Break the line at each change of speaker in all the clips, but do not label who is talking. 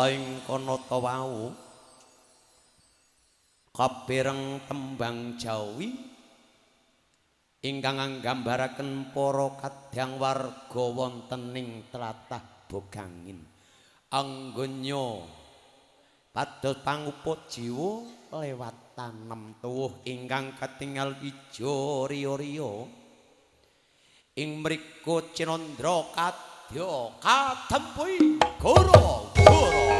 Kala ing kanata wau kapireng tembang Jawi ingkang anggambaraken para kadang warga wonten ing tlatah Bogangin. Anggonya pados pangupa jiwa lewat tanem tuwuh ingkang katingal ijo riya-riya. Ing mriku cinandra kadya katempuhi goro-goro.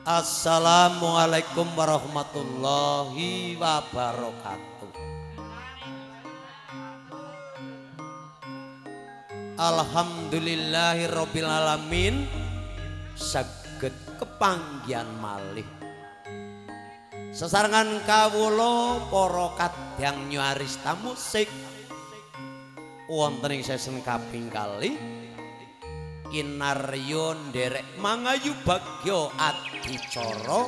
Assalamualaikum warahmatullahi wabarakatuh. Alhamdulillahirabbil alamin, saged kepanggihan malih sesarengan kawula para kadang nyarista musik wonten ing sesen kaping kalih kinarya nderek mangayu bagya adicara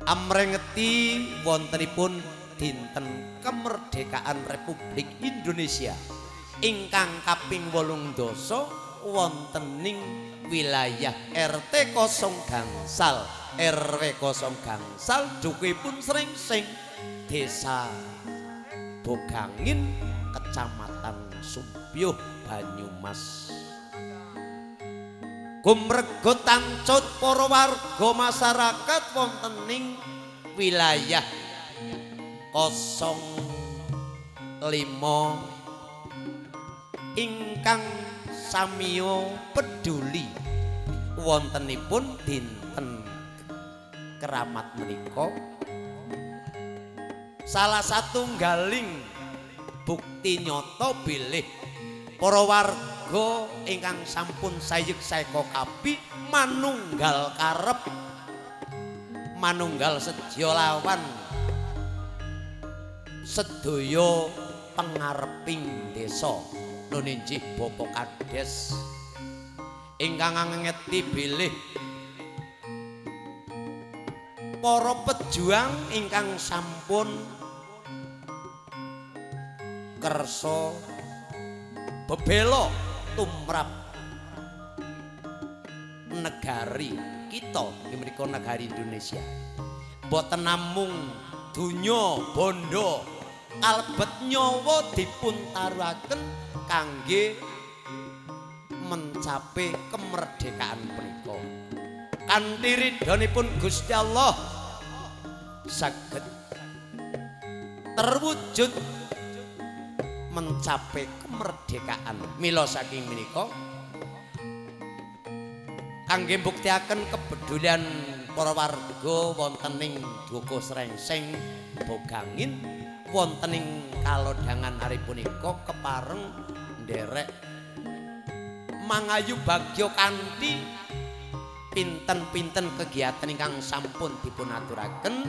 amrengeti wontenipun dinten kemerdekaan Republik Indonesia ingkang kaping 8 dasa wonten ing wilayah RT 0 Gangsal RW 0 Gangsal dukuhipun Srengseng, Desa Bogangin, Kecamatan Sumpiuh, Banyumas. Gumrega tangcut para warga masyarakat wonten ing wilayah 05 ingkang samiya peduli wontenipun dinten keramat menika. Salah satunggaling bukti nyata bilih para warga ingkang sampun sayek saeka kapi manunggal karep, manunggal sedya lawan sedaya pengareping desa. Nun injih Bapak Kades ingkang ngangeti bilih para pejuang ingkang sampun kersa bebela tumrap negari kita, inggih menika negari Indonesia. Mboten namung donya bondo kalebet nyawa dipun taruhaken kangge mencapai kemerdekaan punika. Kanthi ridhonipun Gusti Allah saged terwujud mencapai kemerdekaan. Mila saking menika kangge mbuktiaken kepedulian para warga wonten ing Dukuh Srengseng Bogangin wonten ing kalodhangan hari punika kepareng nderek mangayu bagya kanthi pinten-pinten kegiatan ingkang sampun dipunaturaken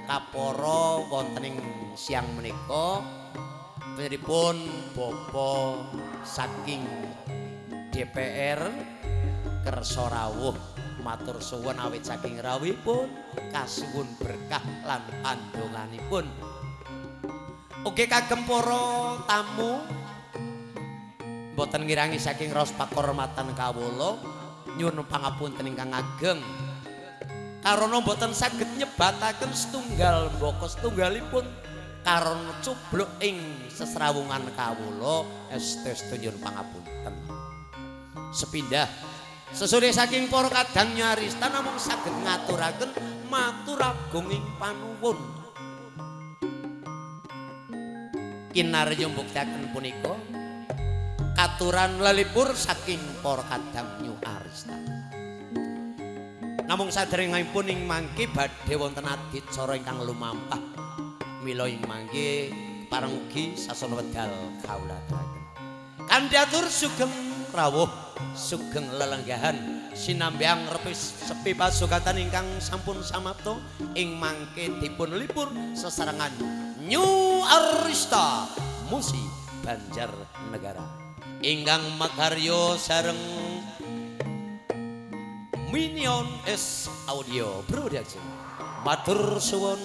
kapara wonten ing siang menika. Panjenenganipun Bapak saking DPR kersa rawuh matur suwun awit saking rawuhipun, kasuwun berkah lan pandonganipun. Ugi kagem para tamu mboten ngirangi saking raos pakurmatan kawula nyuwun pangapunten ingkang ageng karana mboten saged nyebataken setunggal mbaka setunggalipun karana cubluk ing sesrawungan kawula estu nyuwun pangapunten. Sepindah sesore saking para kadang nyarista namung saged ngaturaken matur agung ing panuwun. Kinarya mbuktiaken punika katuran lelipur saking para kadang New Arista. Namung saderengipun ing mangke badhe wonten adicara ingkang lumampah. Mila ing mangke pareng ugi sasana wedal kawula aturaken. Kanthi atur sugeng rawuh, sugeng lelenggahan sinambyang repis sepi pasugatan ingkang sampun samapta ing mangke dipun lipur sesarengan New Arista Musi Banjarnegara ingkang makarya sareng Minion S Audio Production. Matur suwun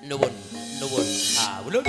nuwun nuwun kawula.